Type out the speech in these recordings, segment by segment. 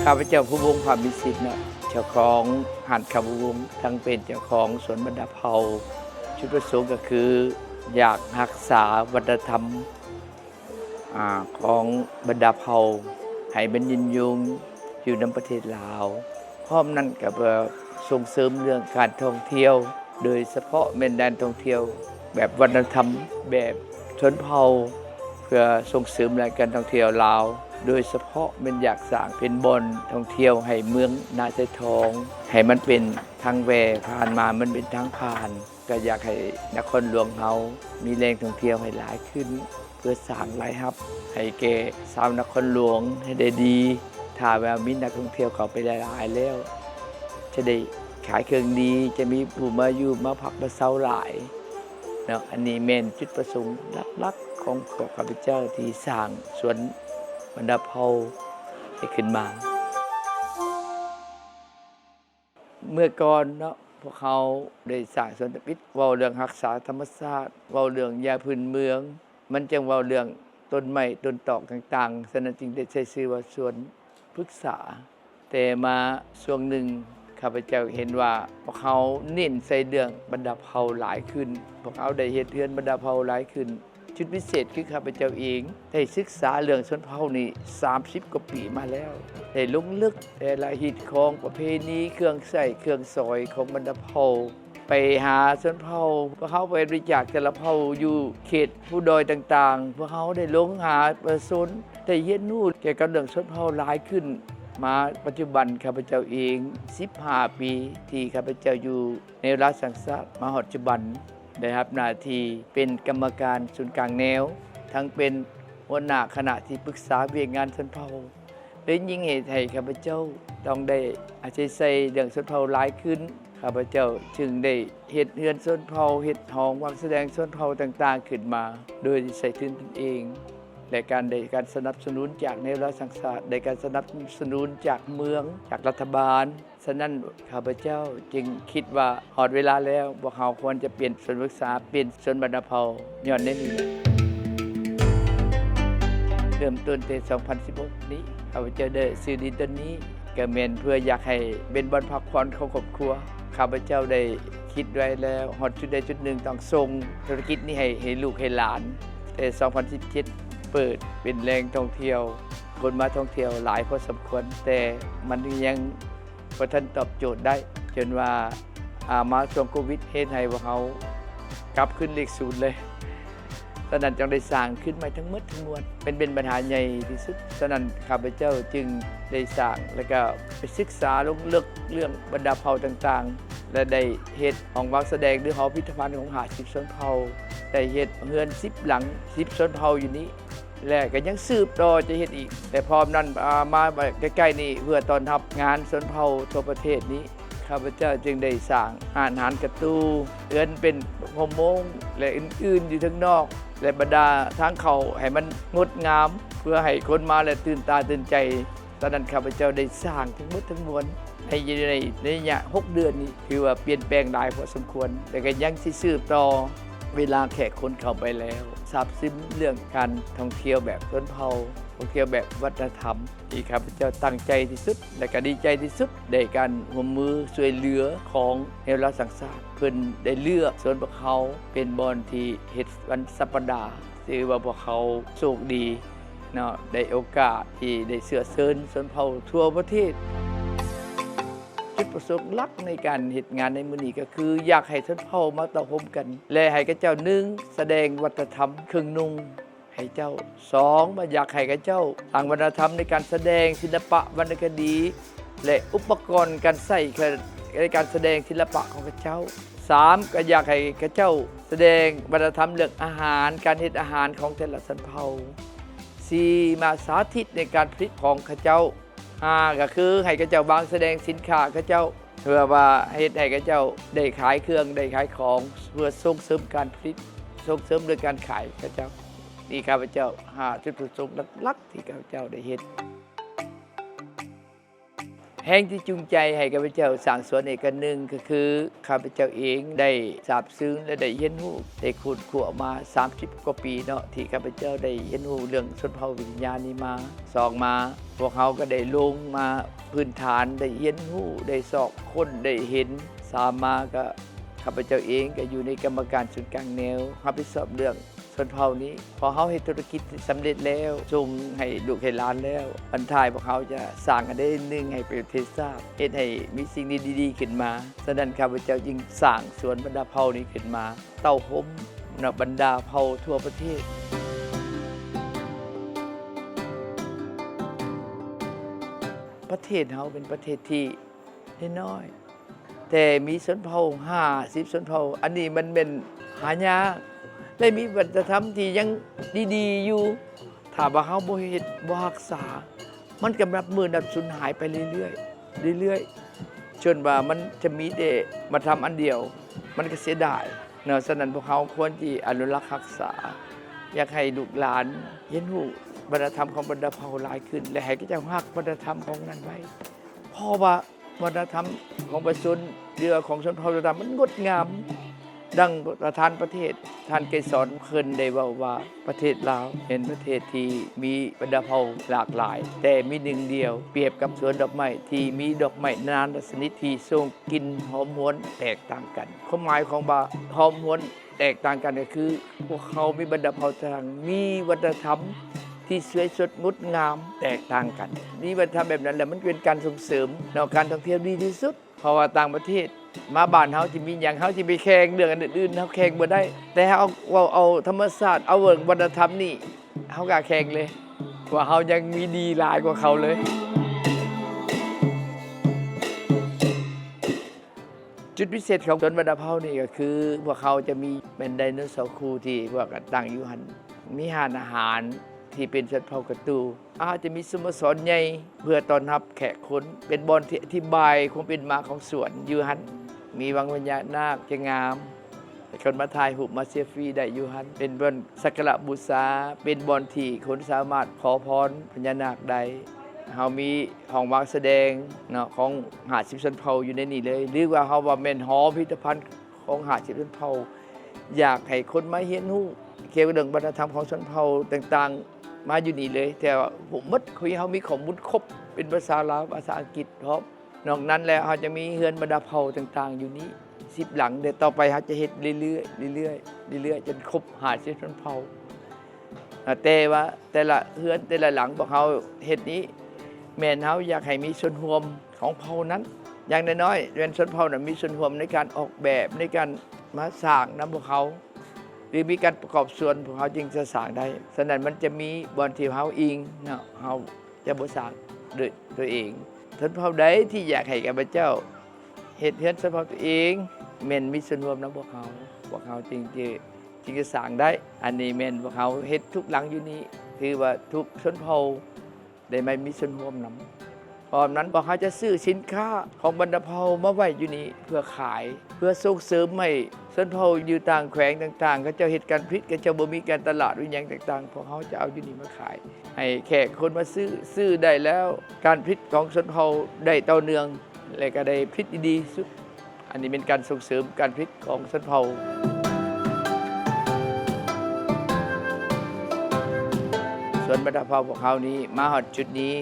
ຂ້າພະເຈົ້າ ພູວົງ ພາມວິສິດ ເນາະ ເຈົ້າຂອງຮ້ານຄ້າພູວົງ ທັງເປັນເຈົ້າຂອງສວນບັນດາເຜົ່າ. ຈຸດປະສົງກໍຄືຢາກຮັກສາວັດທະນະທຳ ອາ ຂອງບັນດາເຜົ່າໃຫ້ມັນຍືນຍົງຢູ່ນຳປະເທດລາວ. ພ້ອມນັ້ນກໍເພື່ອສົ່ງເສີມເລື່ອງການທ່ອງທ່ຽວ ໂດຍສະເພາະແມ່ນແຫຼ່ງທ່ອງທ່ຽວແບບວັດທະນະທຳ ແບບຊົນເຜົ່າ ເພື່ອສົ່ງເສີມແຫຼ່ງການທ່ອງທ່ຽວລາວ ໂດຍສະເພາະແມ່ນຢາກສ້າງເປັນບ່ອນທ່ອງທ່ຽວໃຫ້ເມືອງນາຊາຍທອງ ໃຫ້ມັນເປັນທາງແວ່ຜ່ານມາ ມັນເປັນທາງຜ່ານ. ກໍຢາກໃຫ້ນະຄອນຫຼວງເຮົາມີແຫຼ່ງທ່ອງທ່ຽວໃຫ້ຫຼາຍຂຶ້ນ ເພື່ອສ້າງລາຍຮັບໃຫ້ແກ່ຊາວນະຄອນຫຼວງໃຫ້ໄດ້ດີ. ຖ້າວ່າມີນັກທ່ອງທ່ຽວເຂົ້າໄປຫຼາຍໆແລ້ວ ຈະໄດ້ຂາຍເຄື່ອງດີ ຈະມີຜູ້ມາຢູ່ມາພັກມາເຊົາຫຼາຍເນາະ. ອັນນີ້ແມ່ນຈຸດປະສົງຫຼັກໆຂອງພວກຂ້າພະເຈົ້າທີ່ສ້າງສວນບັນດາເຜົ່າໃຫ້ຂຶ້ນມາ. ເມື່ອກ່ອນເນາະ ພວກເຮົາໄດ້ສ້າງສວນທຳອິດ ເວົ້າເລື່ອງຮັກສາທຳມະຊາດ ເວົ້າເລື່ອງຢາພື້ນເມືອງ ມັນຈຶ່ງເວົ້າເລື່ອງຕົ້ນໄມ້ຕົ້ນຕອກຕ່າງໆ. ສະນັ້ນຈຶ່ງໄດ້ໃຊ້ຊື່ວ່າສວນພຶກສາ. ແຕ່ມາຊ່ວງໜຶ່ງ ຂ້າພະເຈົ້າເຫັນວ່າພວກເຮົາເນັ້ນໃສ່ເລື່ອງບັນດາເຜົ່າຫຼາຍຂຶ້ນ ພວກເຮົາໄດ້ເຮັດເຮືອນບັນດາເຜົ່າຫຼາຍຂຶ້ນ. ຈຸດພິເສດຄືຂ້າພະເຈົ້າເອງໄດ້ສຶກສາເລື່ອງຊົນເຜົ່ານີ້ສາມສິບກວ່າປີມາແລ້ວ ໄດ້ລົງເລິກແຕ່ລະຮີດຄອງ ປະເພນີ ເຄື່ອງໃຊ້ເຄື່ອງສອຍຂອງບັນດາເຜົ່າ ໄປຫາຊົນເຜົ່າ. ພວກເຮົາໄປບໍລິຈາກແຕ່ລະເຜົ່າຢູ່ເຂດພູດອຍຕ່າງໆ ພວກເຮົາໄດ້ລົງຫາປະຊາຊົນ ໄດ້ຮຽນຮູ້ກ່ຽວກັບເລື່ອງຊົນເຜົ່າຫຼາຍຂຶ້ນ. ມາປັດຈຸບັນ ຂ້າພະເຈົ້າເອງສິບຫ້າປີທີ່ຂ້າພະເຈົ້າຢູ່ ແນວລາວສ້າງຊາດມາຮອດປັດຈຸບັນ ໄດ້ຮັບໜ້າທີ່ເປັນກຳມະການສູນກາງແນວ ທັງເປັນຫົວໜ້າຄະນະທີ່ປຶກສາວຽກງານຊົນເຜົ່າ ເລີຍຍິ່ງເຮັດໃຫ້ຂ້າພະເຈົ້າຕ້ອງໄດ້ເອົາໃຈໃສ່ເລື່ອງຊົນເຜົ່າຫຼາຍຂຶ້ນ. ຂ້າພະເຈົ້າຈຶ່ງໄດ້ເຮັດເຮືອນຊົນເຜົ່າ, ເຮັດຫ້ອງວາງສະແດງຊົນເຜົ່າຕ່າງໆຂຶ້ນມາ ໂດຍໃຊ້ທຶນຕົນເອງ ແລະ ການໄດ້ການສະໜັບສະໜູນຈາກແນວລາວສ້າງຊາດ, ໄດ້ການສະໜັບສະໜູນຈາກເມືອງ, ຈາກລັດຖະບານ. ສະນັ້ນ ຂ້າພະເຈົ້າຈຶ່ງຄິດວ່າຮອດເວລາແລ້ວ ພວກເຮົາຄວນຈະປ່ຽນສວນພຶກສາເປັນສວນບັນດາເຜົ່າ ຍ້ອນແນວນີ້ແຫຼະ. ເລີ່ມຕົ້ນແຕ່ສອງພັນສິບຫົກນີ້ ຂ້າພະເຈົ້າໄດ້ຊື້ດິນຕົນນີ້ ກໍແມ່ນເພື່ອຢາກໃຫ້ເປັນບ່ອນພັກຜ່ອນຂອງຄອບຄົວ. ຂ້າພະເຈົ້າໄດ້ຄິດໄວ້ແລ້ວ ຮອດຈຸດໃດຈຸດໜຶ່ງຕ້ອງສົ່ງທຸລະກິດນີ້ໃຫ້ ໃຫ້ລູກໃຫ້ຫຼານ. ແຕ່ສອງພັນສິບເຈັດເປີດເປັນແຫຼ່ງທ່ອງທ່ຽວ ຄົນມາທ່ອງທ່ຽວຫຼາຍພໍສົມຄວນ ແຕ່ມັນຍັງ ບໍ່ທັນຕອບໂຈດໄດ້ ຈົນວ່າ ອາ ມາຊ່ວງໂຄວິດ ເຮັດໃຫ້ພວກເຮົາກັບຄືນເລກສູນເລີຍ. ສະນັ້ນຈຶ່ງໄດ້ສ້າງຄືນໃໝ່ທັງໝົດທັງມວນ ເປັນ ເປັນບັນຫາໃຫຍ່ທີ່ສຸດ. ສະນັ້ນ ຂ້າພະເຈົ້າຈຶ່ງໄດ້ສ້າງ ແລ້ວກໍໄປສຶກສາລົງເລິກເລື່ອງບັນດາເຜົ່າຕ່າງໆ ແລະ ໄດ້ເຮັດຫ້ອງວາງສະແດງ ຫຼື ຫໍພິພິທະພັນຂອງຫ້າສິບຊົນເຜົ່າ, ໄດ້ເຮັດເຮືອນສິບຫຼັງ ສິບຊົນເຜົ່າຢູ່ນີ້. ແລະ ກໍຍັງສືບຕໍ່ຈະເຮັດອີກ. ແລະ ພ້ອມນັ້ນ ອາ ມາໃກ້ໆນີ້ ເພື່ອຕ້ອນຮັບງານຊົນເຜົ່າທົ່ວປະເທດນີ້ ຂ້າພະເຈົ້າຈຶ່ງໄດ້ສ້າງຮ້ານອາຫານກະຕູ ເຮືອນເປັນຫົວໂມງ ແລະ ອື່ນໆຢູ່ເທິງນອກ ແລະ ບັນດາທາງເຂົ້າໃຫ້ມັນງົດງາມ ເພື່ອໃຫ້ຄົນມາແລ້ວຕື່ນຕາຕື່ນໃຈ. ຕອນນັ້ນຂ້າພະເຈົ້າໄດ້ສ້າງທັງໝົດທັງມວນໃນ ຢູ່ໃນ ໃນໄລຍະຫົກເດືອນນີ້ ຖືວ່າປ່ຽນແປງຫຼາຍພໍສົມຄວນ ແຕ່ກໍຍັງຊິສືບຕໍ່. ເວລາແຂກຄົນເຂົ້າໄປແລ້ວ ຊາບຊຶມເລື່ອງການທ່ອງທ່ຽວແບບຊົນເຜົ່າ, ທ່ອງທ່ຽວແບບວັດທະນະທຳ ທີ່ຂ້າພະເຈົ້າຕັ້ງໃຈທີ່ສຸດ ແລະ ກໍດີໃຈທີ່ສຸດ ໃນການຮ່ວມມືຊ່ວຍເຫຼືອຂອງແນວລາວສ້າງຊາດ. ເພິ່ນໄດ້ເລືອກສວນພວກເຮົາເປັນບ່ອນທີ່ເຮັດວັນສັບປະດາ ຖືວ່າພວກເຮົາໂຊກດີເນາະ ໄດ້ໂອກາດທີ່ໄດ້ເຊື້ອເຊີນຊົນເຜົ່າທົ່ວປະເທດ. ຈຸດປະສົງຫຼັກໃນການເຮັດງານໃນມື້ນີ້ກໍຄື ຢາກໃຫ້ຊົນເຜົ່າມາເຕົ້າໂຮມກັນ ແລະ ໃຫ້ເຂົາເຈົ້າ ໜຶ່ງ ສະແດງວັດທະນະທຳເຄື່ອງນຸ່ງໃຫ້ເຈົ້າ, ສອງ ວ່າຢາກໃຫ້ເຂົາເຈົ້າສ້າງວັດທະນະທຳໃນການສະແດງສິລະປະວັນນະຄະດີ ແລະ ອຸປະກອນການໃຊ້ໃນການສະແດງສິລະປະຂອງເຂົາເຈົ້າ, ສາມ ກໍຢາກໃຫ້ເຂົາເຈົ້າສະແດງວັດທະນະທຳເລື່ອງອາຫານ, ການເຮັດອາຫານຂອງແຕ່ລະຊົນເຜົ່າ, ສີ່ ມາສາທິດໃນການຜະລິດຂອງເຂົາເຈົ້າ, ຫ້າ ກໍຄືໃຫ້ເຂົາເຈົ້າວາງສະແດງສິນຄ້າເຂົາເຈົ້າ ເພື່ອວ່າເຮັດໃຫ້ເຂົາເຈົ້າໄດ້ຂາຍເຄື່ອງ ໄດ້ຂາຍຂອງ ເພື່ອສົ່ງເສີມການຜະລິດ ສົ່ງເສີມເລື່ອງການຂາຍເຂົາເຈົ້າ. ນີ້ຂ້າພະເຈົ້າ ຫ້າ ຈຸດປະສົງຫຼັກໆທີ່ຂ້າພະເຈົ້າໄດ້ເຮັດ. ແຮງທີ່ຈູງໃຈໃຫ້ຂ້າພະເຈົ້າສ້າງສວນນີ້ ອັນໜຶ່ງກໍຄື ຂ້າພະເຈົ້າເອງໄດ້ຊາບຊຶ້ງ ແລະ ໄດ້ຮຽນຮູ້ ໄດ້ຄົ້ນຄວ້າມາສາມສິບກວ່າປີເນາະ ທີ່ຂ້າພະເຈົ້າໄດ້ຮຽນຮູ້ເລື່ອງຊົນເຜົ່າວິທະຍານີ້ມາ. ສອງມາ ພວກເຮົາກໍໄດ້ລົງມາພື້ນຖານ ໄດ້ຮຽນຮູ້ ໄດ້ຊອກຄົ້ນ ໄດ້ເຫັນ. ສາມມາກໍ ຂ້າພະເຈົ້າເອງກໍຢູ່ໃນກຳມະການສູນກາງແນວ ຮັບຜິດຊອບເລື່ອງ ຊົນເຜົ່ານີ້. ພໍເຮົາເຮັດທຸລະກິດສຳເລັດແລ້ວ ສົ່ງໃຫ້ລູກໃຫ້ຫຼານແລ້ວ ບັນທ້າຍພວກເຮົາຈະສ້າງອັນໃດອັນໜຶ່ງໃຫ້ປະເທດຊາດ ເຮັດໃຫ້ມີສິ່ງດີໆຂຶ້ນມາ. ສະນັ້ນ ຂ້າພະເຈົ້າຈຶ່ງສ້າງສວນບັນດາເຜົ່ານີ້ຂຶ້ນມາ ເຕົ້າໂຮມນຳບັນດາເຜົ່າທົ່ວປະເທດ. ປະເທດເຮົາເປັນປະເທດທີ່ ນ້ອຍໆ ແຕ່ມີຊົນເຜົ່າຫ້າສິບຊົນເຜົ່າ ອັນນີ້ມັນແມ່ນຫາຍາກ ແລະ ມີວັດທະນະທຳທີ່ຍັງດີໆຢູ່. ຖ້າວ່າເຮົາບໍ່ເຮັດ ບໍ່ຮັກສາ ມັນກໍນັບມື້ນັບສູນຫາຍໄປເລື້ອຍໆ ເລື້ອຍໆ ຈົນວ່າມັນຈະມີແຕ່ວັດທະນະທຳອັນດຽວ ມັນກໍເສຍດາຍເນາະ. ສະນັ້ນ ພວກເຮົາຄວນທີ່ອະນຸລັກຮັກສາ ຢາກໃຫ້ລູກຫຼານຮຽນຮູ້ວັດທະນະທຳຂອງບັນດາເຜົ່າຫຼາຍຂຶ້ນ ແລະ ໃຫ້ເຂົາເຈົ້າຮັກວັດທະນະທຳຂອງນັ້ນໄວ້ ເພາະວ່າ ວັດທະນະທຳຂອງປະຊາຊົນ ຫຼືວ່າຂອງຊົນເຜົ່າຕ່າງໆ ມັນງົດງາມ. ດັ່ງປະທານປະເທດ ທ່ານໄກສອນ ເພິ່ນໄດ້ເວົ້າວ່າ ປະເທດລາວເປັນປະເທດທີ່ມີບັນດາເຜົ່າຫຼາກຫຼາຍ ແຕ່ມີໜຶ່ງດຽວ ປຽບກັບສວນດອກໄມ້ທີ່ມີດອກໄມ້ນານາຊະນິດທີ່ສົ່ງກິ່ນຫອມຫວນແຕກຕ່າງກັນ. ຄວາມໝາຍຂອງວ່າຫອມຫວນ ແຕກຕ່າງກັນກໍຄື ພວກເຮົາມີບັນດາເຜົ່າຕ່າງ ມີວັດທະນະທຳທີ່ສວຍສົດງົດງາມແຕກຕ່າງກັນ. ມີວັດທະນະທຳແບບນັ້ນແລ້ວ ມັນເປັນການສົ່ງເສີມເນາະ ການທ່ອງທ່ຽວດີທີ່ສຸດ. ເພາະວ່າຕ່າງປະເທດມາບ້ານເຮົາຊິມີຫຍັງ ເຮົາຊິໄປແຂ່ງເລື່ອງອັນອື່ນໆ ເຮົາແຂ່ງບໍ່ໄດ້. ແຕ່ເຮົາເວົ້າເອົາທຳມະຊາດ ເອົາເລື່ອງວັດທະນະທຳນີ້ ເຮົາກະແຂ່ງເລີຍ ວ່າເຮົາຍັງມີດີຫຼາຍກວ່າເຂົາເລີຍ. ຈຸດພິເສດຂອງສວນບັນດາເຜົ່ານີ້ກໍຄື ພວກເຮົາຈະມີແມ່ນໄດໂນເສົາຄູ່ທີ່ພວກກັນຕັ້ງຢູ່ຫັ້ນ ມີຮ້ານອາຫານທີ່ເປັນຊົນເຜົ່າກະຕູ ອາດຈະມີສະໂມສອນໃຫຍ່ເພື່ອຕ້ອນຮັບແຂກຄົນ ເປັນບ່ອນທີ່ອະທິບາຍຄວາມເປັນມາຂອງສວນຢູ່ຫັ້ນ ມີວັງພະຍານາກທີ່ງາມ ຄົນມາຖ່າຍຮູບມາເຊລຟີໄດ້ຢູ່ຫັ້ນ ເປັນບ່ອນສັກກາລະບູຊາ ເປັນບ່ອນທີ່ຄົນສາມາດຂໍພອນພະຍານາກໄດ້. ເຮົາມີຫ້ອງວາງສະແດງເນາະ ຂອງຫ້າສິບຊົນເຜົ່າຢູ່ໃນນີ້ເລີຍ ຫຼືວ່າເຮົາວ່າແມ່ນຫໍພິພິທະພັນຂອງຫ້າສິບຊົນເຜົ່າ ຢາກໃຫ້ຄົນມາຮຽນຮູ້ກ່ຽວກັບເລື່ອງວັດທະນະທຳຂອງຊົນເຜົ່າຕ່າງໆ ມາຢູ່ນີ້ເລີຍ ແຕ່ວ່າໝົດ ຄືເຮົາມີຂໍ້ມູນຄົບ ເປັນພາສາລາວ ພາສາອັງກິດພ້ອມ. ນອກນັ້ນແລ້ວ ເຮົາຈະມີເຮືອນບັນດາເຜົ່າຕ່າງໆຢູ່ນີ້ສິບຫຼັງ ແລະ ຕໍ່ໄປເຮົາຈະເຮັດເລື້ອຍໆ ເລື້ອຍໆ ເລື້ອຍໆ ຈົນຄົບຫ້າສິບຊົນເຜົ່າ. ແຕ່ວ່າແຕ່ລະເຮືອນແຕ່ລະຫຼັງພວກເຮົາເຮັດນີ້ ແມ່ນເຮົາຢາກໃຫ້ມີສ່ວນຮ່ວມຂອງເຜົ່ານັ້ນ ຢ່າງນ້ອຍໆ ແມ່ນຊົນເຜົ່ານັ້ນມີສ່ວນຮ່ວມໃນການອອກແບບ ໃນການມາສ້າງນຳພວກເຮົາ ຫຼືມີການປະກອບສ່ວນ ພວກເຮົາຈຶ່ງຈະສ້າງໄດ້. ສະນັ້ນ ມັນຈະມີບ່ອນທີ່ເຮົາອີງເນາະ ເຮົາ ຈະບໍ່ສ້າງໂດຍຕົວເອງ. ຊົນເຜົ່າໃດທີ່ຢາກໃຫ້ຂ້າພະເຈົ້າເຮັດເຮືອນຊົນເຜົ່າຕົວເອງ ແມ່ນມີສ່ວນຮ່ວມນຳພວກເຮົາ ພວກເຮົາຈຶ່ງຈະ ຈຶ່ງຈະສ້າງໄດ້. ອັນນີ້ແມ່ນພວກເຮົາເຮັດທຸກຫຼັງຢູ່ນີ້ ຖືວ່າທຸກຊົນເຜົ່າໄດ້ມາມີສ່ວນຮ່ວມນຳ. ພ້ອມນັ້ນ ພວກເຮົາຈະຊື້ສິນຄ້າຂອງບັນດາເຜົ່າມາໄວ້ຢູ່ນີ້ເພື່ອຂາຍ ເພື່ອສົ່ງເສີມໃຫ້ຊົນເຜົ່າຢູ່ຕ່າງແຂວງຕ່າງໆ ເຂົາເຈົ້າເຮັດການຜະລິດ ເຂົາເຈົ້າບໍ່ມີການຕະຫຼາດ ອີ່ຫຍັງຕ່າງໆ ພວກເຮົາຈະເອົາຢູ່ນີ້ມາຂາຍ ໃຫ້ແຂກຄົນມາຊື້ ຊື້ໄດ້ແລ້ວ ການຜະລິດຂອງຊົນເຜົ່າໄດ້ຕໍ່ເນື່ອງ ແລະ ກໍໄດ້ຜະລິດທີ່ດີທີ່ສຸດ. ອັນນີ້ເປັນການສົ່ງເສີມການຜະລິດຂອງຊົນເຜົ່າ. ສວນບັນດາເຜົ່າພວກເຮົານີ້ ມາຮອດຈຸດນີ້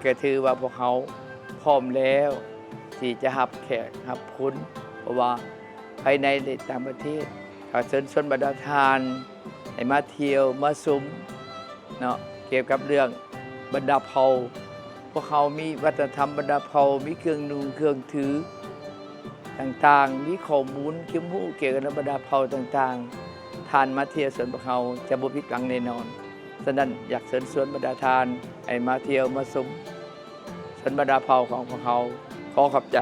ກໍຖືວ່າພວກເຮົາພ້ອມແລ້ວທີ່ຈະຮັບແຂກຮັບຄົນ ເພາະວ່າ ພາຍໃນ ແລະ ຕ່າງປະເທດ. ກໍເຊີນຊວນບັນດາທ່ານໃຫ້ມາທ່ຽວມາຊົມເນາະ ກ່ຽວກັບເລື່ອງບັນດາເຜົ່າ. ພວກເຮົາມີວັດທະນະທຳບັນດາເຜົ່າ ມີເຄື່ອງນຸ່ງເຄື່ອງຖືຕ່າງໆ ມີຂໍ້ມູນຄວາມຮູ້ກ່ຽວກັບບັນດາເຜົ່າຕ່າງໆ. ທ່ານມາທ່ຽວສວນພວກເຮົາຈະບໍ່ຜິດຫວັງແນ່ນອນ. ສະນັ້ນ ຢາກເຊີນຊວນບັນດາທ່ານໃຫ້ມາທ່ຽວມາຊົມ ສວນບັນດາເຜົ່າຂອງພວກເຮົາ. ຂໍຂອບໃຈ.